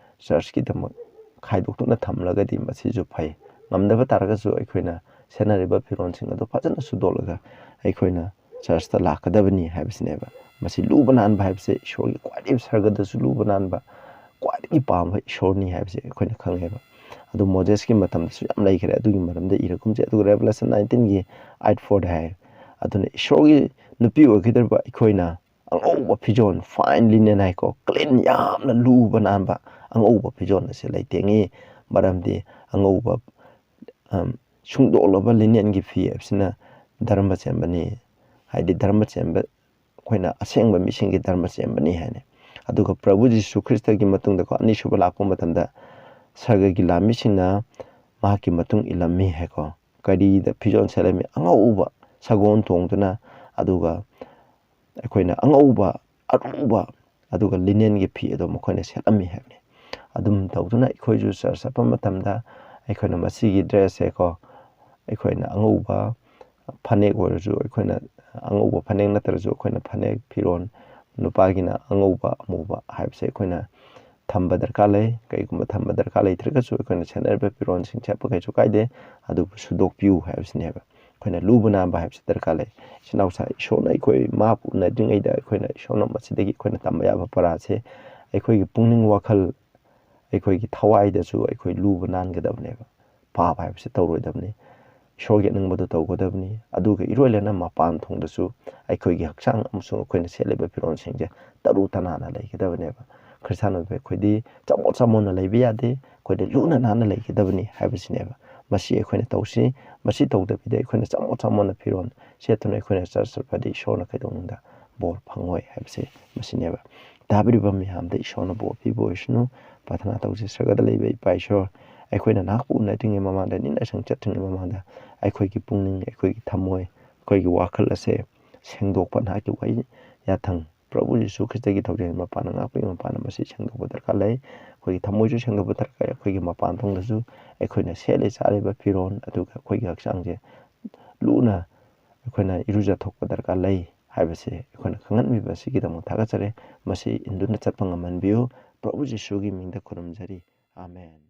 ꯆꯔꯆꯀꯤꯗꯃꯛ ꯈꯥꯏꯗꯣꯛꯇꯨꯅ ꯊꯝꯂꯒꯗꯤ ꯃꯁꯤꯁꯨ ꯐꯩ꯫ ꯉꯝꯗꯕ ꯇꯥꯔꯒꯁꯨ ꯑꯩꯈꯣꯏꯅ ꯁꯦꯠꯅꯔꯤꯕ ꯐꯤꯔꯣꯜꯁꯤꯡ ꯑꯗꯨ ꯐꯖꯅ ꯁꯨꯗꯣꯛꯂꯒ ꯑꯩꯈꯣꯏꯅ ꯆꯔꯆꯇ ꯂꯥꯛꯀꯗꯕꯅꯤ ꯍꯥꯏꯕꯁꯤꯅꯦꯕ꯫ ꯃꯁꯤ ꯂꯨꯕ ꯅꯥꯟꯕ ꯍꯥꯏꯕꯁꯦ ꯏꯁꯣꯔꯒꯤ ꯈ꯭ꯋꯥꯏꯗꯒꯤ ꯁꯔꯒꯗꯁꯨ ꯂꯨꯕ ꯅꯥꯟꯕ, ꯈ꯭ꯋꯥꯏꯗꯒꯤ ꯄꯥꯝꯕ ꯏꯁꯣꯔꯅꯤ ꯍꯥꯏꯕꯁꯦ ꯑꯩꯈꯣꯏꯅ ꯈꯪꯉꯦꯕ꯫ ꯑꯗꯨ ꯃꯣꯖꯦꯁꯀꯤ ꯃꯇꯝꯗꯁꯨ ꯌꯥꯝ ꯂꯩꯈ꯭ꯔꯦ, ꯑꯗꯨꯒꯤ ꯃꯔꯝꯗ ꯏꯔꯒꯨꯝꯁꯦ꯫ ꯑꯗꯨꯒ Revelation nineteenꯒꯤ eight fourꯗ ꯍꯥꯏ, ꯑꯗꯨꯅ ꯏꯁꯣꯔꯒꯤ ꯅꯨꯄꯤ ꯑꯣꯏꯒꯗꯧꯔꯤꯕ ꯑꯩꯈꯣꯏꯅ ꯑꯉꯧꯕ ꯐꯤꯖꯣꯜ, fine linen ꯍꯥꯏꯀꯣ, clean, ꯌꯥꯝꯅ ꯂꯨꯕ ꯅꯥꯟꯕ ꯑꯉꯧꯕ ꯐꯤꯖꯣꯜ ꯑꯁꯤ ꯂꯩꯇꯦꯡꯉꯤ꯫ ꯃꯔꯝꯗꯤ ꯑꯉꯧꯕ, ꯑꯝ, ꯁꯨꯡꯗꯣꯛꯂꯕ linenꯒꯤ ꯐꯤ ꯍꯥꯏꯕꯁꯤꯅ ꯙꯔꯃ ꯆꯦꯟꯕꯅꯤ, ꯍꯥꯏꯗꯤ ꯙꯔꯃ ꯆꯦꯟꯕ, ꯑꯩꯈꯣꯏꯅ ꯑꯁꯦꯡꯕ ꯃꯤꯁꯤꯡꯒꯤ ꯙꯔꯃ ꯆꯦꯟꯕꯅꯤ ꯍꯥꯏꯅ꯫ ꯑꯗꯨꯒ ꯄ꯭ꯔꯚꯨ ꯖꯤꯁꯨ ꯈ꯭ꯔꯤꯁꯇꯒꯤ ꯃꯇꯨꯡꯗꯀꯣ, ꯑꯅꯤꯁꯨꯕ ꯂꯥꯛꯄ ꯃꯇꯝꯗ ꯁꯔꯒꯒꯤ ꯂꯥꯟꯃꯤꯁꯤꯡꯅ ꯃꯍꯥꯛꯀꯤ ꯃꯇꯨꯡ ꯏꯜꯂꯝꯃꯤ ꯍꯥꯏꯀꯣ꯫ ꯀꯔꯤꯗ ꯐꯤꯖꯣꯜ ꯁꯦꯠꯂꯝꯃꯤ? ꯑꯉꯧꯕ ꯁꯒꯣꯜ ꯇꯣꯡꯗꯨꯅ, ꯑꯗꯨꯒ ꯑꯩꯈꯣꯏꯅ ꯑꯉꯧꯕ, ꯑꯔꯨꯕ, ꯑꯗꯨꯒ linenꯒꯤ ꯐꯤ ꯑꯗꯣ ꯃꯈꯣꯏꯅ ꯁꯦꯠꯂꯝꯃꯤ ꯍꯥꯏꯕꯅꯤ꯫ ꯑꯗꯨꯝ ꯇꯧꯗꯨꯅ ꯑꯩꯈꯣꯏꯁꯨ ꯆꯔꯆ ꯆꯠꯄ ꯃꯇꯝꯗ ꯑꯩꯈꯣꯏꯅ ꯃꯁꯤꯒꯤ dress ꯁꯦꯀꯣ, ꯑꯩꯈꯣꯏꯅ ꯑꯉꯧꯕ ꯐꯅꯦꯛ ꯑꯣꯏꯔꯁꯨ, ꯑꯩꯈꯣꯏꯅ ꯑꯉꯧꯕ ꯐꯅꯦꯛ ꯅꯠꯇ꯭ꯔꯁꯨ, ꯑꯩꯈꯣꯏꯅ ꯐꯅꯦꯛ ꯐꯤꯔꯣꯜ, ꯅꯨꯄꯥꯒꯤꯅ ꯑꯉꯧꯕ ꯑꯃꯨꯕ ꯍꯥꯏꯕꯁꯦ ꯑꯩꯈꯣꯏꯅ ꯊꯝꯕ ꯗꯔꯀꯥꯔ ꯂꯩ꯫ ꯀꯩꯒꯨꯝꯕ ꯊꯝꯕ ꯗꯔꯀꯥꯔ ꯂꯩꯇ꯭ꯔꯒꯁꯨ, ꯑꯩꯈꯣꯏꯅ ꯁꯦꯠꯅꯔꯤꯕ ꯐꯤꯔꯣꯜꯁꯤꯡ ꯁꯦꯠꯄ ꯀꯩꯁꯨ ꯀꯥꯏꯗꯦ, ꯑꯗꯨꯕꯨ ꯁꯨꯗꯣꯛꯄꯤꯌꯨ ꯍꯥꯏꯕꯁꯤꯅꯦꯕ꯫ ꯑꯩꯈꯣꯏꯅ ꯂꯨꯕ ꯅꯥꯟꯕ ꯍꯥꯏꯕꯁꯤ ꯗꯔꯀꯥꯔ ꯂꯩ꯫ ꯏꯆꯤꯟ ꯏꯅꯥꯎꯁꯥ, ꯏꯁꯣꯔꯅ ꯑꯩꯈꯣꯏ ꯃꯥꯕꯨ ꯎꯅꯗ꯭ꯔꯤꯉꯩꯗ ꯑꯩꯈꯣꯏꯅ, ꯏꯁꯣꯔꯅ ꯃꯁꯤꯗꯒꯤ ꯑꯩꯈꯣꯏꯅ ꯇꯝꯕ ꯌꯥꯕ ꯄꯔꯥꯁꯦ, ꯑꯩꯈꯣꯏꯒꯤ ꯄꯨꯛꯅꯤꯡ ꯋꯥꯈꯜ, ꯑꯩꯈꯣꯏꯒꯤ ꯊꯋꯥꯏꯗꯁꯨ ꯑꯩꯈꯣꯏ ꯂꯨꯕ ꯅꯥꯟꯒꯗꯕꯅꯦꯕ꯫ ꯄꯥꯞ ꯍꯥꯏꯕꯁꯤ ꯇꯧꯔꯣꯏꯗꯕꯅꯤ꯫ ꯏꯁꯣꯔꯒꯤ ꯑꯅꯤꯡꯕꯗꯨ ꯇꯧꯒꯗꯕꯅꯤ꯫ ꯑꯗꯨꯒ ꯏꯔꯣꯏ ꯂꯣꯏꯅ ꯃꯄꯥꯟ ꯊꯣꯡꯗꯁꯨ ꯑꯩꯈꯣꯏꯒꯤ ꯍꯛꯆꯥꯡ ꯑꯃꯁꯨꯡ ꯑꯩꯈꯣꯏꯅ ꯁꯦꯠꯂꯤꯕ ꯐꯤꯔꯣꯜꯁꯤꯡꯁꯦ ꯇꯔꯨ ꯇꯅꯥꯟꯅ ꯂꯩꯒꯗꯕꯅꯦꯕ꯫ ꯈ꯭ꯔꯤꯁꯇꯥꯟ ꯑꯣꯏꯕ ꯑꯩꯈꯣꯏꯗꯤ ꯆꯃꯣꯠ ꯆꯃꯣꯠꯅ ꯂꯩꯕ ꯌꯥꯗꯦ꯫ ꯑꯩꯈꯣꯏꯗꯤ ꯂꯨꯅ ꯅꯥꯟꯅ ꯂꯩꯒꯗꯕꯅꯤ ꯍꯥꯏꯕꯁꯤꯅꯦꯕ꯫ ꯃꯁꯤ ꯑꯩꯈꯣꯏꯅ ꯇꯧꯁꯤ꯫ ꯃꯁꯤ ꯇꯧꯗꯕꯤꯗ ꯑꯩꯈꯣꯏꯅ ꯆꯃꯣꯠ ꯆꯃꯣꯠꯅ ꯐꯤꯔꯣꯜ ꯁꯦꯠꯇꯨꯅ ꯑꯩꯈꯣꯏꯅ ꯆꯔꯆ ꯆꯠꯄꯗꯤ ꯏꯁꯣꯔꯅ ꯀꯩꯗꯧꯅꯨꯡꯗ ꯕꯣꯔ ꯐꯪꯉꯣꯏ ꯍꯥꯏꯕꯁꯦ ꯃꯁꯤꯅꯦꯕ꯫ ꯇꯥꯕꯤꯔꯤꯕ ꯃꯌꯥꯝꯗ ꯏꯁꯣꯔꯅ ꯕꯣꯔ ꯄꯤꯕ ꯑꯣꯏꯁꯅꯨ꯫ ꯄ꯭ꯔꯥꯊꯅꯥ ꯇꯧꯁꯤ꯫ ꯁꯔꯒꯗ ꯂꯩꯕ ꯏꯄꯥ ꯏꯁꯣꯔ, ꯑꯩꯈꯣꯏꯅ ꯅꯍꯥꯛꯄꯨ ꯎꯅꯗ꯭ꯔꯤꯉꯩ ꯃꯃꯥꯡꯗ, ꯅꯤꯡꯅ ꯁꯪ ꯆꯠꯇ꯭ꯔꯤꯉꯩ ꯃꯃꯥꯡꯗ ꯑꯩꯈꯣꯏꯒꯤ ꯄꯨꯛꯅꯤꯡ, ꯑꯩꯈꯣꯏꯒꯤ ꯊꯃꯣꯏ, ꯑꯩꯈꯣꯏꯒꯤ ꯋꯥꯈꯜ ꯑꯁꯦ ꯁꯦꯡꯗꯣꯛꯄ ꯅꯍꯥꯛꯀꯤ ꯋꯥꯍꯩ ꯌꯥꯊꯪ ꯄ꯭ꯔꯚꯨ ꯌꯤꯁꯨ ꯈ꯭ꯔꯤꯁꯇꯒꯤ ꯊꯧꯖꯥꯜ ꯃꯄꯥꯟꯅ ꯉꯥꯛꯄꯒꯤ ꯃꯄꯥꯟꯅ ꯃꯁꯤ ꯁꯦꯡꯗꯣꯛꯄ ꯗꯔꯀꯥꯔ ꯂꯩ꯫ ꯑꯩꯈꯣꯏꯒꯤ ꯊꯃꯣꯏꯁꯨ ꯁꯦꯡꯗꯣꯛꯄ ꯗꯔꯀꯥꯔ ꯂꯩ꯫ ꯑꯩꯈꯣꯏꯒꯤ ꯃꯄꯥꯟ ꯊꯣꯡꯗꯁꯨ ꯑꯩꯈꯣꯏꯅ ꯁꯦꯠꯂꯤ ꯆꯥꯔꯤꯕ ꯐꯤꯔꯣꯜ, ꯑꯗꯨꯒ ꯑꯩꯈꯣꯏꯒꯤ ꯍꯛꯆꯥꯡꯁꯦ ꯂꯨꯅ ꯑꯩꯈꯣꯏꯅ ꯏꯔꯨꯖꯊꯣꯛꯄ ꯗꯔꯀꯥꯔ ꯂꯩ ꯍꯥꯏꯕꯁꯦ ꯑꯩꯈꯣꯏꯅ ꯈꯪꯍꯟꯕꯤꯕ ꯑꯁꯤꯒꯤꯗꯃꯛ ꯊꯥꯒꯠꯆꯔꯤ꯫ ꯃꯁꯤ ꯏꯟꯗꯨꯅ ꯆꯠꯄ ꯉꯝꯍꯟꯕꯤꯌꯨ꯫ ꯄ꯭ꯔꯚꯨ ꯖꯤꯁꯨꯒꯤ ꯃꯤꯡꯗ ꯈꯨꯔꯨꯝꯖꯔꯤ꯫ ꯑꯥꯃꯦꯟ꯫